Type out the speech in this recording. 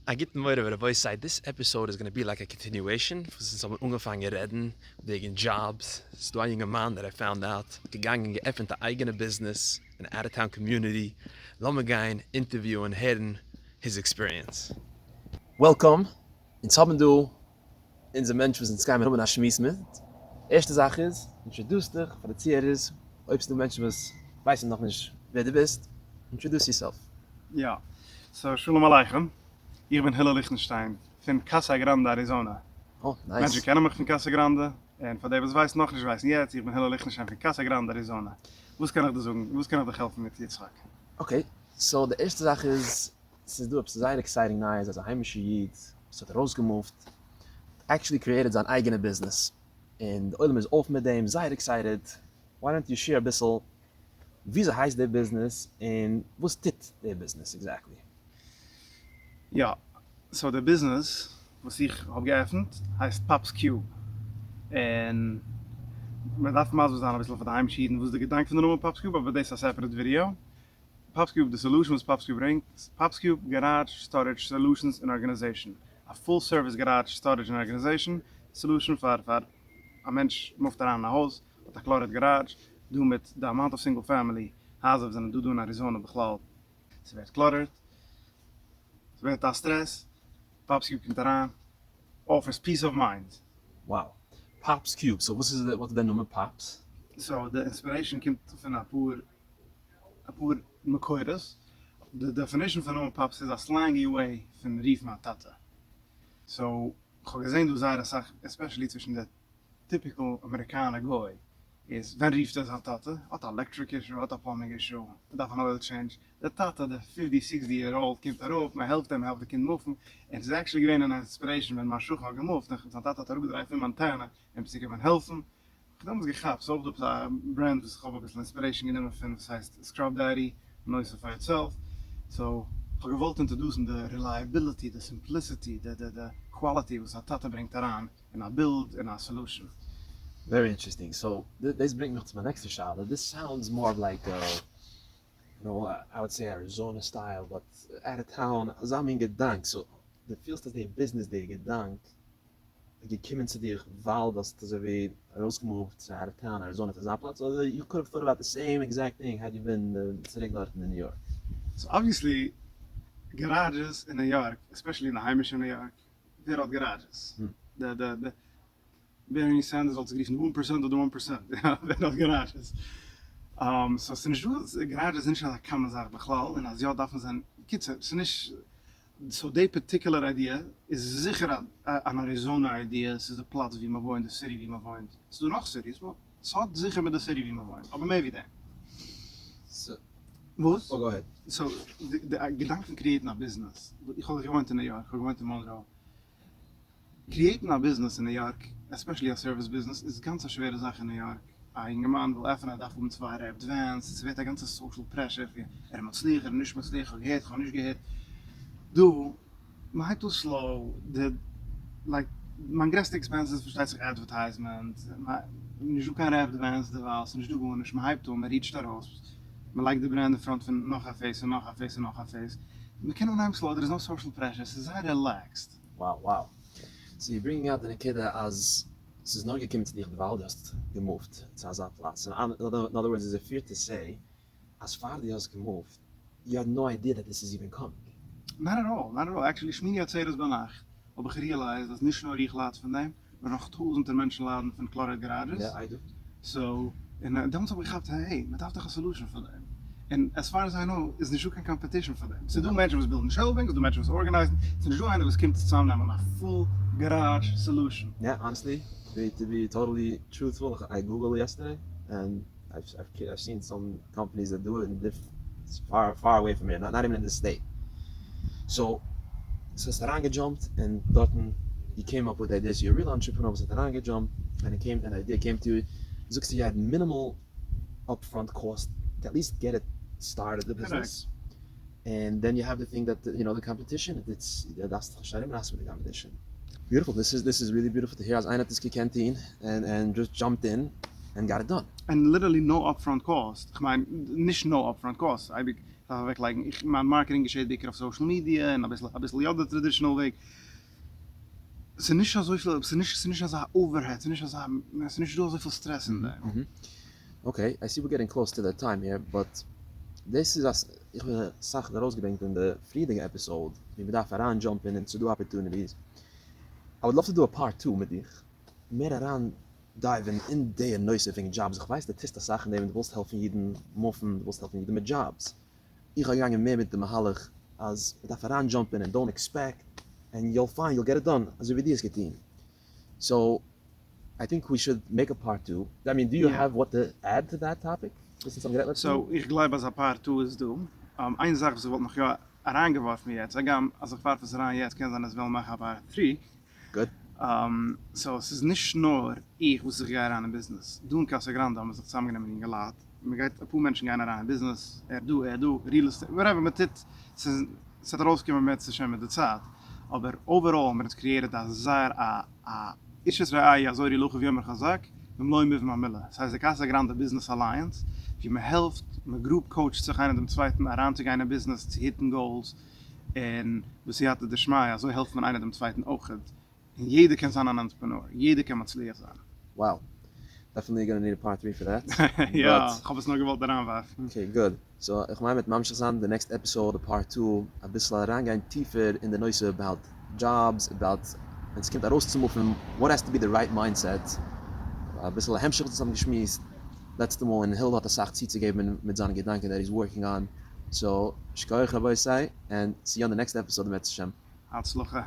א גוטן מורי ורבותי, this episode is gonna be like a continuation וואס אונז האבן אנגעפאנגען רעדן וועגן דזשאבס, ס'איז דא א יונגערמאן that I found out, געגאנגען געעפענט א אייגענע ביזנעס אין out of town community, לאמיר גיין אינטערוויוען הערן his experience. Welcome, אונז האבן דא אונזער מענטש וואס אונז גיימיר האבן א שמועס מיט. ערשטע זאך איז, introduce דיך פאר די צוהערערס, אויב ס'דא מענטשן וואס ווייסן נאכנישט ווער דו ביסט, introduce yourself. יא, so שלום עליכם, איך בין הילל ליכטנשטיין פון קאסא גראנדע אריזאנע. אה, nice. מענטשן קענען מיך פון קאסא גראנדע, און פאר די וואס ווייסן נאכנישט ווייסן יעצט, איך בין הילל ליכטנשטיין פון קאסא גראנדע אריזאנע. וואס קען איך דיר זאגן? וואס קען איך דיך העלפן מיט יצחק? Okay, so די ערשטע זאך איז, ס'איז דא עפעס זייער exciting נייעס אז א היימישע איד וואס האט ארויסגעמופט האט actually created זיין אייגענע ביזנעס און די עולם איז אויף מיט דעם זייער excited, why don't you share אביסל וויאזוי הייסט די ביזנעס און וואס טוט די ביזנעס exactly? יא, so די ביזנעס וואס איך האב געעפנט הייסט Pops Cube, און מען דארף מסביר זיין אביסל פאר די היימישע אידן וואס איז די געדאנק פון די נאמען Pops Cube אבער דאס איז א separate ווידיאו. Pops Cube, די solution וואס Pops Cube ברענגט איז Pops Cube garage storage solutions און organization, א full service garage storage און organization solution פאר פאר א מענטש מופט אריין אין א הויז האט א cluttered garage, דא מיט די amount of single family הייזער וואס זענען דא דא אין אריזאנע בכלל, ס'ווערט cluttered, ס'ווערט א סטרעס, Pops Cube קומט אריין, offers peace of mind. Wow. Pops Cube, so וואס איז וואס איז דער נאמען Pops? So די inspiration קומט פון אפאר אפאר מקורות, די definition פון נאמען Pops איז א slangy way פון רופן א טאטע, so כ'האב געזען דא זייער אסאך especially צווישן די typical אמעריקאנע גוי איז ווען רופט ער זיין טאטע? האט א electric issue, האט א plumbing issue, דארף אן oil change, די טאטע די fifty sixty year old קומט אראפ, מען העלפט אים, מען העלפט די קינד מופן, און ס'איז actually געווען אן inspiration ווען מיין שכן האט געמופט און זיין טאטע האט אראפגעדרייווט פון מאנטענע אים צו קומען העלפן, כ'האב דעמאלטס געכאפט, ס'איז אויך דא עפעס א brand וואס איך האב אביסל inspiration גענומען פון וואס הייסט Scrub Daddy, נושא פאר itself, so כ'האב געוואלט אינטערדוסן די reliability, די simplicity, די די די quality וואס א טאטע ברענגט אריין אין א בילד און א solution. Very interesting, so דאס ברענגט מיך צו מיין נעקסטע שאלה, this sounds more of like you know, I would say אריזאנע style, but out of town, אזא מין געדאנק, so דו פילסט אז די ביזנעס, די געדאנק איז געקומען צו דיך ווייל דו האסט אזוי ווי ארויסגעמופט צו out of town אריזאנע צו אזא פלאץ, אדער you could have thought about the same exact thing had you been צוריק דארטן אין ניו יארק? So obviously garages אין ניו יארק, especially אין די היימישע ניו יארק, ווער האט garages? די די די בערני סענדערס וואלט עס גערופן one percent אדער 1%, יא, ווער האט garages? So ס'איז נישט דא, garages איז נישט אזא common זאך בכלל, און אז יא דארף מען זיין, קיצור, ס'איז נישט, so די particular idea איז זיכער אן אריזאנע idea, ס'איז די פלאץ ווי מ'וואוינט, די city ווי מ'וואוינט, ס'איז דא נאך cities, but ס'האט זיכער מיט די city ווי מ'וואוינט, אבער מער ווי דעם. וואס? Oh go ahead. So די געדאנק פון קריעטן א ביזנעס, איך האב געוואוינט אין ניו יארק, איך האב געוואוינט אין מאנרא, קריעטן א ביזנעס אין ניו יארק, especially א service business, איז גאנץ א שווערע זאך אין ניו יארק, א אינגערמאן וויל עפענען ער דארף האבן צוויי wrapped vans, ס'ווערט א גאנצע social pressure פון ער איז מצליח ער איז נישט מצליח, כ'האב געהערט כ'האב נישט געהערט, דא מ'הייבט אן slow, די like מיין גרעסטע expense איז פארשטייט זיך advertisement, נישט דא קיין wrapped vans דערווייל, ס'נישט דא גארנישט, מ'הייבט אן מ'ריטשט ארויס, מ'לייגט די brand אין front פון נאך א face און נאך א face און נאך א face, מ'קען אנהייבן slow, there is no social pressure, ס'איז זייער relaxed. Wow wow. So you bringing out די נקודה אז ס'איז נאר געקומען צו דיך ווייל דו האסט געמופט צו אזא פלאץ. אין other words is it fair to say אז פאר דו האסט געמופט you had no idea that this is even coming? Not at all, not at all, actually שמיני עצרת ביינאכט האב איך realized אז נישט נאר איך לייד פון דעם, נאר נאך טויזענטער מענטשן ליידן פון cluttered garages. Yeah, I do. So, און דעמאלטס האב איך געכאפט, hey, מען דארף דאך א solution פאר דעם. און as far as I know איז נישטא קיין competition פאר דעם. ס'איז דא מענטשן וואס בילדן shelving, ס'איז דא מענטשן וואס ארגענייזן, ס'איז נישטא איינער וואס קומט צוזאמנעמען א full garage solution. Yeah, honestly, to be totally truthful, I googled yesterday and I've seen some companies that do it in diff far far away from here, not even in the state. So, so האסט אריינגעדזשאמפט און דארטן you came up with ideas, you're a real entrepreneur וואס האט אריינגעדזשאמפט and it came, an idea came to you, זאגסטו you had minimal upfront cost to at least get it started the business, and then you have the thing that you know the competition, it's דארפסט דיך נישט ארומרייסן מיט די competition. Beautiful, this is this is really beautiful to hear אז איינער האט עס געקענט טוהן and and just jumped in and got it done. And literally no upfront cost, כ'מיין נישט no upfront cost, אייביג. דארף אוועקלייגן, איך מיין marketing געשעט בעיקר אויף social media און אביסל אביסל יא די traditional וועג, ס'איז נישט אזויפיל, ס'איז נישט ס'איז נישט אזא overhead, ס'איז נישט אזא, ס'איז נישט דא אזויפיל stress אין דעם. Okay, I see we're getting close to the time here, but דאס איז א, איך האב אסאך ארויסגעברענגט אין די פריערדיגע episode, ווי מ'דארף אריין jump ען און ס'דא opportunities. I would love to do a part two מיט דיך, מער אריין dive ן אין די נושא פון דזשאבס, איך ווייס דו טוסט אסאך אין דעם און דו ווילסט העלפן אידן move ן, דו ווילסט העלפן אידן מיט דזשאבס. איך האב געגאנגען מער מיט די מהלך אז מ'דארף אריין jump ן און don't expect and you'll find you'll get it done, אזוי ווי דו האסט געטון. So I think we should make a part two. I mean do you have what to add to that topic? דאס איז גערעדט לעצטע מאל. So איך גלייב אז א part two איז דא. איין זאך וואס איך וואלט נאך יא אריינגעווארפן יעצט, הגם אז איך ווארף עס אריין יעצט קען זיין אז וועלן מאכן א part three. Good. So ס'איז נישט נאר איך וואס איך גיי אריין אין ביזנעס. דא אין קאסא גראנדע האבן מיר זיך צוזאמגענומען אינגעלייט, מ'גייט אפאר מענטשן גייען אריין אין ביזנעס, ער דא ער דא, real estate, whatever מ'טוט, ס'איז ס'וועט ארויסקומען בעזהשי"ת מיט די צייט, אבער overall האבן מיר אונז created א זייער א א איש את רעהו יעזורו לאחיו יאמר חזק, במלוא מובן המילה, ס'הייסט די קאסא גראנדע Business Alliance, ווי מ'העלפט, מ'group coach ט זיך איינער דעם צווייטן אריינצוגיין אין ביזנעס, צו hit ן goals, און בסייעתא דשמיא אזוי העלפט מען איינער דעם צווייטן אויכעט, און יעדער קען זיין אן entrepreneur, יעדער קען מצליח זיין. Wow. Definitely gonna need a part three for that. יא, כ'האב עס נאר געוואלט אריינווארפן. Okay good. So איך מיין מ'וועט ממשיך זיין די next episode part two, אביסל אריינגיין טיפער אין די נושא about jobs, about ווען ס'קומט ארויסצו move ן, what has to be the right mindset, אביסל א המשך וואס אונז האבן געשמועסט לעצטע מאל, און הלל האט אסאך צוצוגעבן מיט זיינע געדאנקען that he's working on, so שכוח רבותי, and see you on the next episode אם ירצה השם. הצלחה.